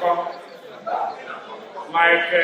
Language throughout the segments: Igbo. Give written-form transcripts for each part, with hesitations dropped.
Akụkọ. Like the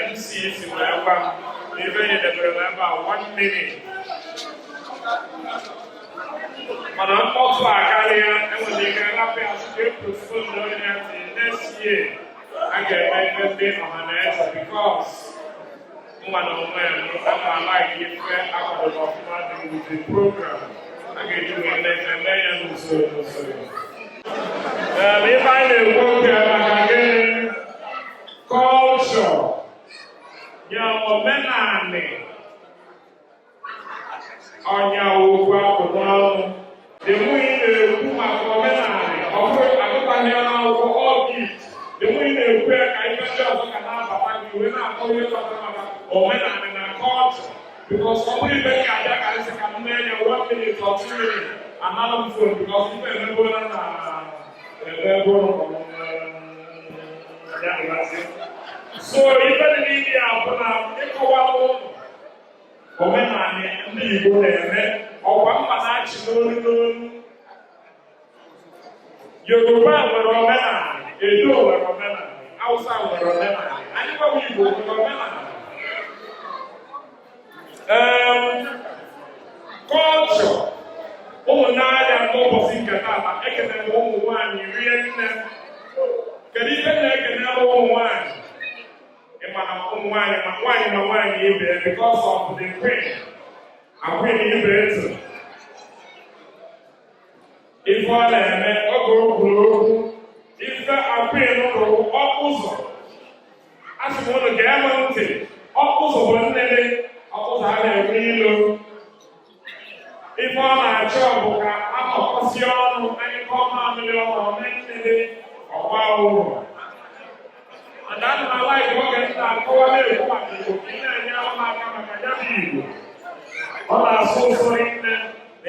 MC si wee gwa m, ife nyedebere m ebe a one minute. Mana mkpọtụ a karịa, enwere ike rapụ ya sị ka e postpone onye ya till next year a ga-eme ife ndị ọha na eze, because mma na onwe m ama like ife akwadoro ọfụma dị with the program a ga-eji wee mee ife, mee ya n'usoro n'usoro. Ee, ife anyị na-ekwu okwu ya maka gịnị? Culture ya, omenanị. Ọnya okwu akpụ n'ọnụ dị mụ. Ị na-ekwu maka omenanị, ọ bụrụ agụtaghị ya n'akwụkwọ, all gift dị mụ. Ị na-ekwu ya ka ife ndị ọzọ ka na-abata gị wee na-akọ ihe gbasara maka omenanị na culture, because ọ bụrụ ife ga-abịa ka nsị ka m mee ya one minute or 2 minutes, anara m phone, because ife emegbuola na ebe ebe ụlọ ya dịgasị. So ife dị n'ime ya bụ na ịkọwara ụlọ omenala ndị Igbo na-eme, ọkwa mma na-achị n'olu n'olu. Yoruba nwere omenala, Edo nwere omenala, Hausa nwere omenala, anyị gbawa Igbo nwere omenala. Culture ụmụ n'anya n'ụbọchị nke taata, ekenere m ụmụ nwaanyị rie nne. Kedu ife na-ekene ụmụ nwaanyị? Ịma na ụmụ nwaanyị ma nwaanyị ma nwaanyị ibe, because of the queen and queen ibe etu ife ọ na-eme oge o kwuru okwu, ife akwin rụrụ ọkpụzọ. A sị m ụnụ gee m ntị, ọkpụzọ bụ nnene ọkpụzọ a na-enwe ilo. Ife ọ na-achọ bụ ka anọkọsị ọnụ anyị kọọ mamịrị ọnụ, ome nnene ọgba ụlọ. And ana m a-like oge m na-akọwa, na-ekwu maka Igbo, ka ị na-enye m aka maka ya bụ Igbo. Ọ na-asụ ụsọ nne na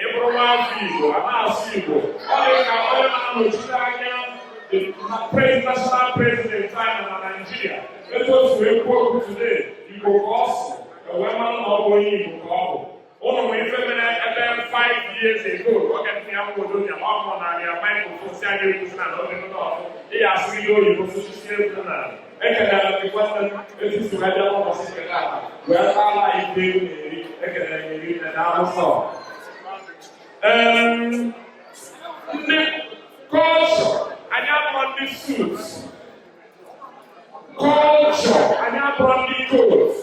ịbụrụ nwa afọ Igbo, a na-asụ Igbo. Ọ dị ka onye na-anọchite anya the national president anyị na Naịjirịa, etu o si wee kwuo okwu today, Igbo ka ọ sụ, wee mara na ọ bụ onye Igbo ka ọ bụ. Ụnụ nwe ife mere ebe 5 years ago, oge ndị ya nwodo ya ọ mụ na ya microphone si anyị ekwuzi na oge ndị ọzọ ị ya asụ ihe oyibo sụchisi egwu na ekelere gị. Nwanne m, etu si wee bịa n'ụbọchị nke taa wee taala anyị ife ewu na-eri, ekelere gị eri na daalụ sọ. Ndị culture anyị abụrụ ndị suit, culture anyị abụrụ ndị coat,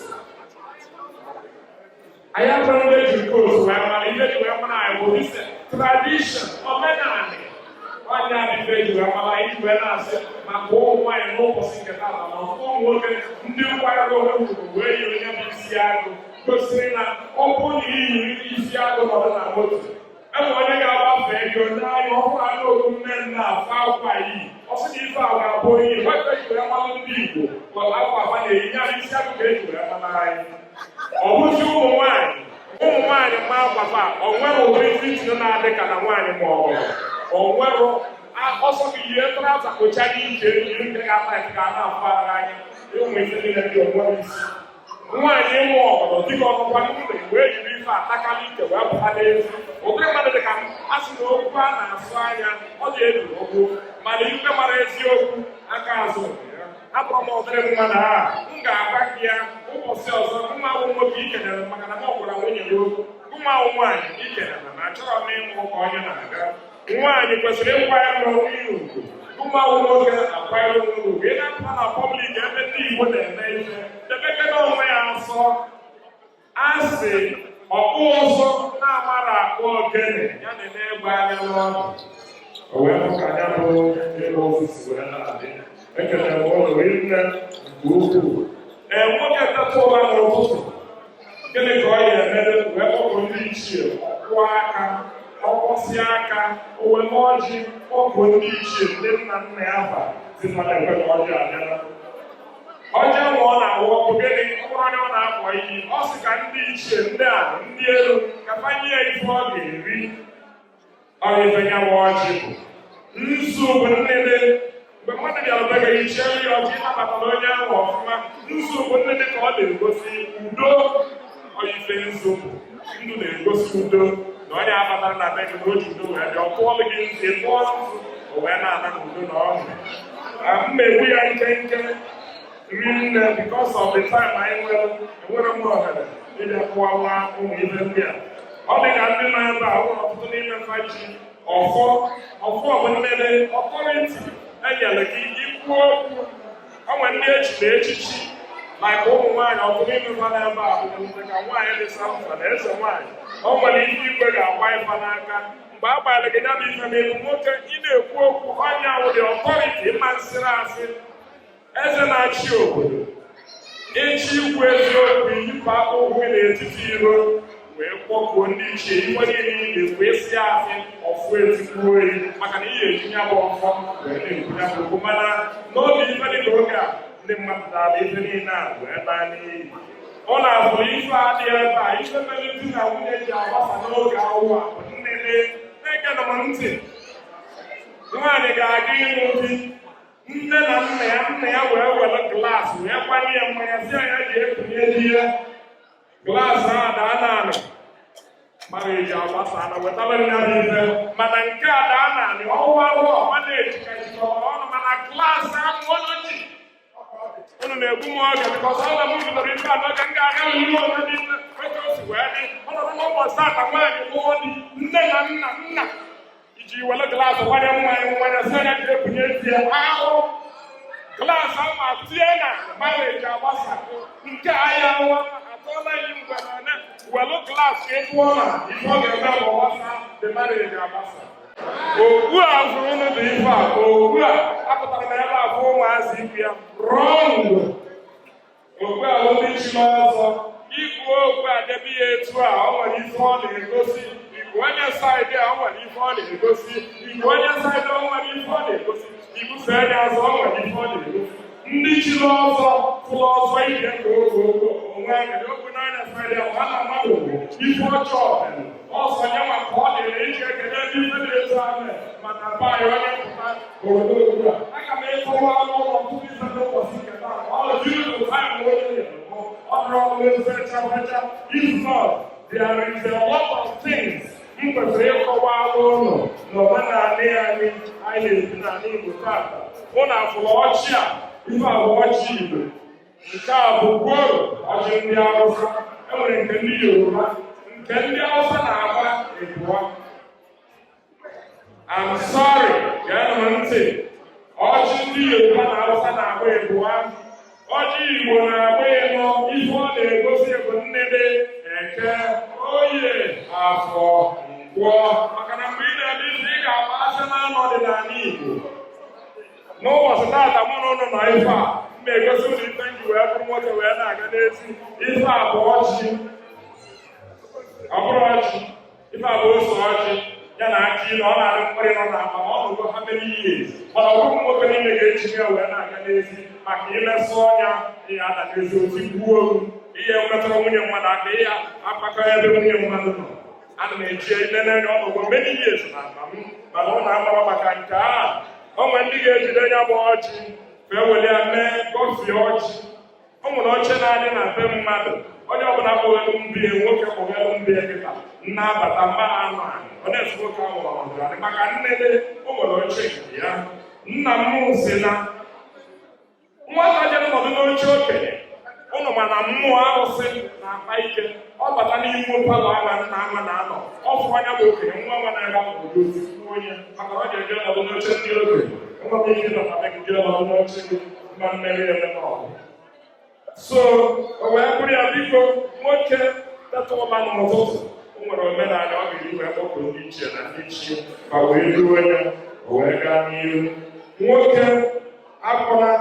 anyị abụrụ ndị eji coat wee mara. Ife ji wee mara anyị bụ this tradition, omenani. Onye a bụ ife eji wee mara anyị, ji wee na-asị maka ụmụ nwaanyị n'ụbọchị nke taa na ọtụtụ ụmụ nwoke ndị nkwanyere onwe ugwu wee yiri onye bụ isi agụ, gosiri na ọ bụrụ na iyi isi agụ nọrọ na moto, enwe onye ga-agbafe gị onye anya ọhụrụ anya okwu nne nna afọ akwa yi, ọ sị na ife a ga-abụ onye nweta ji wee mara ndị Igbo bụ akwa afa na-eyi ya bụ isi agụ ka eji wee mara anyị. Ọ bụzi ụmụ nwaanyị, ụmụ nwaanyị ma akwafa, o nwere ụdị fitin na-adị ka na nwaanyị ma ọ bụ o nwere ọsọ gị yie trouser kpocha n'ike yiri nke ga-ata ka a na-afụ ara anya ụmụ ife niile dị onwere isi. Nwaanyị ịnwe ọgọdọ dịka ọnụkwa n'ụlọ wee yiri ife atakala ike wee pụta n'ezi, ụdịrị mmadụ dị ka a sị na okwu a na-asụ anya ọ dị elu okwu, mana ikpe mara eziokwu aka azụ ya. Abụrụ m ụdịrị mmadụ a, m ga-agwa gị ya ụbọchị ọzọ. Nwa awụ nwoke ikenere maka na m gwara nwunye ya okwu. Nwa awụ nwaanyị ikenere na achọrọ m ịnwụ ka onye na-aga. Nwaanyị kwesịrị ịkwanyere onwe ya ugwu, ụmụ awụ nwoke akwanyere onwe ya ugwu. Ị na-apụta na public ebe ndị Igbo na-eme ife, debekene onwe ya asọ. Asị ọkpụ ụzụ na-amara akpụ ogene ya na-eme egbe anya n'ọdụ, o wee hụ ka ya bụ ịlụ ofu si wee na-adị. Ekelere m ụlọ rinne nke ukwuu. Ee, nwoke teta ụra n'ụtụtụ, gịnị ka ọ ya eme? Wee kpọkọ ndị ichie, kwụọ aka, ọkwọsị aka, o wee ọjị, kpọkọ ndị ichie, ndị nna nna ya fa si na ekwe na ọjị abịala. Ọjị ahụ ọ na-awụ ọkụ gịnị? Ọ bụrụ onye ọ na-akpọ iyi, ọ sị ka ndị ichie, ndị a, ndị elu, ka fanye ya ife ọ ga-eri. Ọ ife ya bụ ọjị bụ nzu bụ nnene. Mgbe mmadụ bịara be gị, ichiere ya ọjị, ịnabatara onye ahụ ọfụma. Nzu bụ nnene ka ọ na-egosi udo. Ọ ife nzu bụ ndụ, na-egosi udo na onye abatara na be gị na o ji udo wee bịa. Ọ tụọlụ gị nzu, ị tụọ nzu, o wee na-ana n'udo na ọṅụ. Mmegbu ya nkenke rinne because of the time anyị nwere. Enwere m ohere ịbịa kụwawa ụmụ ife ndị a. Ọ dị ka ndị nọ ebe a, ụlọ ọtụtụ n'ime fa ji ọfọ. Ọfọ bụ nnene authority enyere gị ikwu okwu. O nwere ndị echiri echichi, like ụmụ nwaanyị. Ọtụtụ n'ime fa n'ebe a bụ dị ka nwaanyị dị samfa na eze nwaanyị. O nwere ife igwe ga-agba ịfa n'aka. Mgbe a gbara gị ya bụ ife ma ịbụ nwoke, ị na-ekwu okwu, onye ahụ dị authority ịma nsịrị asị. Eze na-achị obodo, ịchị ikwu eziokwu, yipụ akpụkpọ ụkwụ n'etiti iro wee kpọkuo ndị ichie. Iwe niile ị na-ekwu, esi asị, ọfụ etigbuo oyi, maka na ihe eji ya bụ ọfọ wee na-ekwu ya bụ okwu. Mana n'oge ife dịka oge a, ndị mmadụ dara ife niile a wee laa n'iyi. Ọ na-afụ ife a dị ebe a. Ife mere di na nwunye ji agbasa n'oge awụ a bụ nnene. Na-ege m ntị. Nwaanyị ga-aga ịlụ di, nne na nna ya, nna ya wee were glass wee gbanye ya mmanya, si ya ji ekunye di ya. Glass ahụ daa naanị, marriage agbasa na wetara ya bụ ife. Mana nke a daa naanị, ọnwa arụ ọma na-ejikọ jikọrọ ọnụ, mana glass ahụ ọnụ ji. Unu na-egbu m oge because ọ na m bidoro ife a n'oge m ga-aga ihu onye niile oge o si wee dị ọnọdụ. N'ụbọchị tata, nwaanyị lụọ di, nne na nna, nna iji were glass gbanye mmanya mmanya, si anya ji ebunye di ya ahụ glass ahụ ma tie na marriage agbasa. Nke a ya nwa atọọla iyi mgbe na one welu glass ịtụọ na ife ọ ga-eme bụ ọgbasa, the marriage agbasa. Okpu a fụrụ unu dị ife a, okpu a apụtara na ebe a fụ ụmụazị ikwu ya wrong. Okpu a bụ ndị chiri ọzọ. Ikwu okpu a, debe ya etu a, ọ nwere ife ọ na-egosi. Igwe onye side a, ọ nwere ife ọ na-egosi. Igwe onye side, ọ nwere ife ọ na-egosi. Ibufee ya azụ, ọ nwere ife ọ na-egosi. Ndị chiri ọzọ fụrụ ọzọ ihe ka oge ogo onwe anyere okwu n'anya side a, ma na mmadụ bụ ife ọjọọ mere ọsọ ya nwa ka ọ dịrị iji ekele ndị ife na-eto ame. Mana be anyị, onye pụta obodo ugbu a, aga m ịkọwa n'ụlọ tupu ife n'ụbọchị nke taa. Ọ jiri time onye nyere m, ọ dụrụ ọrụ fecha fecha. If not, there is a lot of things m kwesịrị ịkọwa ụlọ n'omenala anyị anyị na-ebi n'ala Igbo tata. Ụnụ afụrụ ọchị a? Ife a bụ ọchị Igbo. Nke a bụ gworo, ọchị ndị Hausa. Enwere nke ndị Yoruba, nke ndị Hausa na-agba ịbụọ. I'm sorry, geenụ m ntị. Ọchị ndị Yoruba na Hausa na-agba ịbụọ, ọchị Igbo na-agba ịnọ. Ife ọ na-egosi bụ nnede, Eke, Oye, Afọ, Nkwọ. Maka na mgbe ị na-eme ife, ị ga-agba asa na anọ dị n'ala Igbo. N'ụbọchị taata mụ na ụnụ nọ ife a, m na-egosi ụlọ ife m ji wee bụrụ nwoke wee na-aga n'ezi. Ife a bụ ọchị. Ọ bụrụ ọchị, ife a bụ ose ọchị ya na aka ilu. Ọ na-adị mkpịrị nọ n'akpa ma ọ nọgo ha many years. Mana ọ bụghị nwoke niile ga-eji ya wee na-aga n'ezi, maka imesụ ọnya ihe ada n'ezi otigbuo ihe metụrụ nwunye mmadụ aka, ihe akpakọ ebe nwunye mmadụ nọ. Ana m eji nene anya ọnọgbo many years na akpa m, mana ọ na-agbara maka nke a. O nwere ndị ga-ejide ya bụ ọchị fee were ya mee gọfie ọchị. O nwere oche na-adị na be mmadụ. Onye ọbụla kpọghelu mbie, nwoke kpọghelu mbie kịta nnabata mba anụ anị, ọ na-esi nwoke ahụ ọnọdụ adị maka nnene. O nwere oche nke ya. Nna m si na nwata jere nọdụ n'oche okenye, ụnụ ma na mmụọ arụsị na-akpa ike. Ọ bata n'ime parlour ama nna ama na-anọ, ọ fụ anya bụ okenye nwa nwa na-ebe ahụ obodo osikwu onye, maka na ọ ga-eje nọdụ n'oche ndị okenye. Enwere ike ịnọ na be gị jee nọdụ n'oche gị mma mmeri eme n'ọgụ. So o wee bụrụ ya. Biko, nwoke teta ụla n'ụtụtụ, o nwere omenala ọ ga-eji wee kpọkọ ndị ichie na ndị ichie ma wee duo ya, o wee gaa n'ihu. Nwoke akpọla.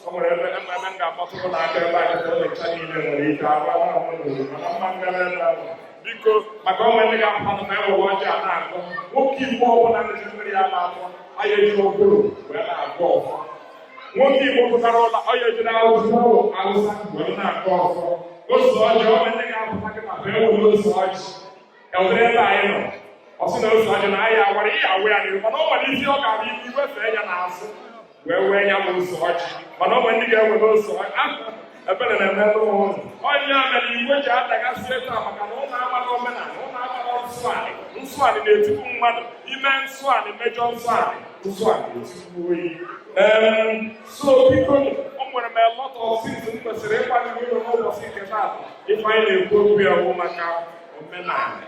O nwere ebe ebe ebe m ga-akpọtụrụ n'aka ebe a kịta. Ụlọ niile nwere ike arụ ahụ n'obodo, mana mma ngara ebe ahụ, biko, maka onwe ndị ga-apụta na ewere ọjị a na-agụ. Nwoke Igbo ọbụla na-eji mmiri ya na-afọ anya eji okporo wee na-agụ ọfọ. Nwoke Igbo pụtara ụlọ ọ ya ejiri arụsị awụsa wee na-agụ ọfọ. Ose ọjị, onwe ndị ga-apụta kịta bụ ewere ose ọjị ewere ebe anyị nọ. Ọ sị na ose ọjị na ahịa awara ihe awụ ya n'ihu, mana o nwere isi ọ ga-abịa ime iwefee ya n'azụ wee wee ya bụ ose ọjị. Mana o nwere ndị ga-ewere ose ọjị. Ebere na-eme n'ụlọ onye a mere igwe ji adagasị ego a, maka na ụlọ amara omenala, ụlọ amara nsọ anị. Nsọ anị na-etigbu mmadụ. Ime nsọ anị, mejọ nsọ anị, nsọ anị etigbu oyi. So biko, o nwere m a lot of things m kwesịrị ịkwado ụlọ n'ụbọchị nke taa. Ife anyị na-ekwu okwu ya bụ maka omenala.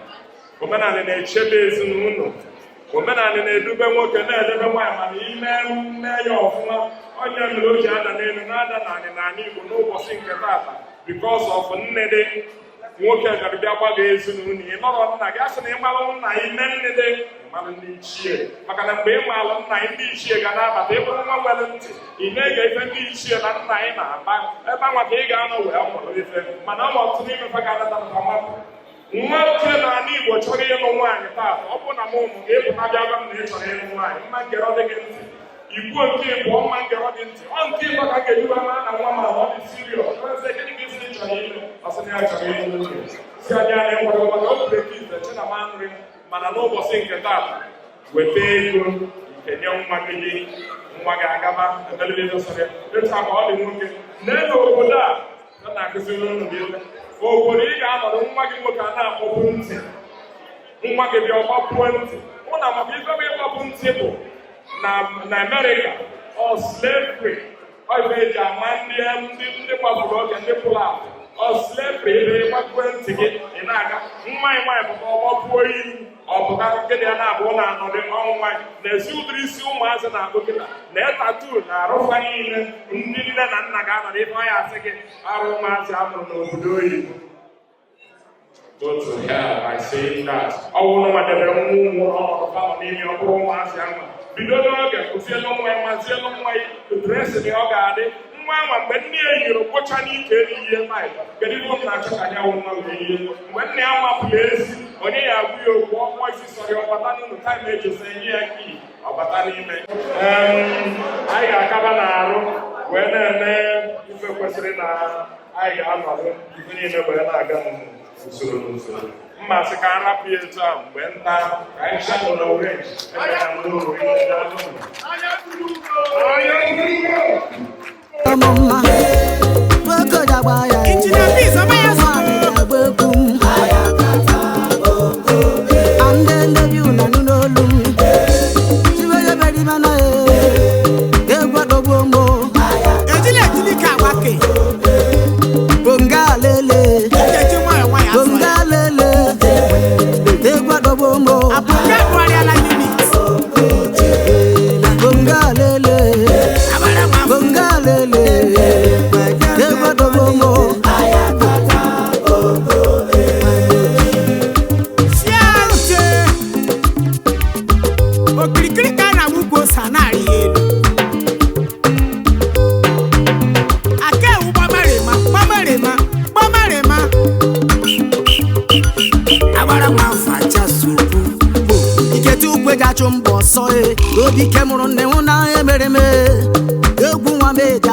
Omenala na-echebe ezinụlọ. Omenala na-edube nwoke, na-edebe nwaanyị, mana ime mme ya ọfụma. Onye mere o ji ada n'elu na-ada n'anị n'ala Igbo n'ụbọchị nke taata because of nnede nwoke bịara bịa gbaga ezinụlọ. Ị nọrọ nna gị, asị na ịmalụ nna, ime nnede, ịmalụ ndị ichie, maka na mgbe ị malụ nna gị, ndị ichie ga na-abata. Ịbụrụ nwa nwere ntị, ị na-ege ife ndị ichie na nna anyị na-aba ebe anwa ka ị ga-anọ wee mụrụ ife. Mana ọ ọtụtụ n'ime fa ga-anata maka nwoke n'ala Igbo chọrọ ịlụ nwaanyị taata. Ọ bụrụ na m ụmụ gị ịpụta bịa gwa m na ị chọrọ ịlụ nwaanyị, mma ngere ọ dị gị ntị ikwuo nke ịbụọ, mma ngere ọ dị ntị ọ nke ịtọ ka m ga-ejiwa mara na nwa m ahụ ọ dị serious. Gịnị ka isi ị chọrọ ime? Ọ sị na ya chọrọ ịlụ nwunye. Si anya na ịkwado maka o breki ife chinama nri. Mana n'ụbọchị nke taata, weta ego nke nye nwa gị dị nwa gị agaba emelebe sọrọ ya. Etu a ka ọ dị nwoke nee n'obodo a ọ na-akụziri unu gị obodo ị ga-anọrọ nwa gị nwoke a na-akpọpụ ntị, nwa gị bịa ọgbapụo ntị. Mụ na maka ife bụ ịgbapụ ntị bụ na Amerịka ọ slavery, ọ ife eji ama ndị gbapụrụ oge ndị pụrụ apụ, ọ slavery. Ebe ịgbapụo ntị gị, ị na-aga nwa anyị nwaanyị pụta ọgbapụo ilu, ọ pụta gịnị ya na-abụ na-anọdụ ọnwụ nwaanyị na-esi ụdịrị isi ụmụazị na-akpụ kịta na tattoo na arụfa niile. Ndị nne na nna ga-anọdụ ife ọ ya asị gị arụ ụmụazị amụrụ n'obodo oyibo. Go to hell by saying that. Ọ bụrụ na debere nwa ụmụ ọnọdụ palọ n'ime, ọ bụrụ ụmụazị ahụ bido n'oge kụzielu nwa ya, mazielu nwa ya dressing ọ ga-adị nwa anwa mgbe nne ya yiri gbụcha n'ike n'ihe maịk. Kedu ihe m na-achọ ka ya wụ nwa wee yie mgbe nne ya mapụrụ ezi? Onye ya agwụ ya okwu ọkpọ isi sọrọ ya ọbata n'ụlọ time ejesi enye ya kii ọbata n'ime. Anyị ga-akaba n'arụ wee na-eme ife kwesịrị na anyị ga-anọdụ ife niile wee na-aga n'usoro n'usoro. Mma sị ka arapụ ya etu ahụ mgbe nta ka anyị chanụ na orange ebe na n'ụlọ. Anya buru. Ọmụmma nwoke ji agba ya. Injinia Peace, ọma ya. Nwaanyị ga-agba egwu m. Ande ndị bi ụna nụ n'olu m. Chiweye beri mana e egwu adọgbuo m o. Ejila ejili ka agbake. Bonga lele. Eji nwayọ nwayọ asọ Bonga ya. lele, egwu adọgbuo m o. Abụke bụgharịala unit. Bonga lele. Abara nwa. Bonga lele, egwu adọgbuo m o. Chiache. Okirikiri ka a na-agba ukwu ose a na-arị ya elu. Aka ewu gbamarịma gbamarịma gbamarịma. Agbara nwa afọ achasokwu bụ ikete ukwe ji achụ mbọ ọsọ e obi ike mụrụ nne hụ na emere m egwu nwa m eji.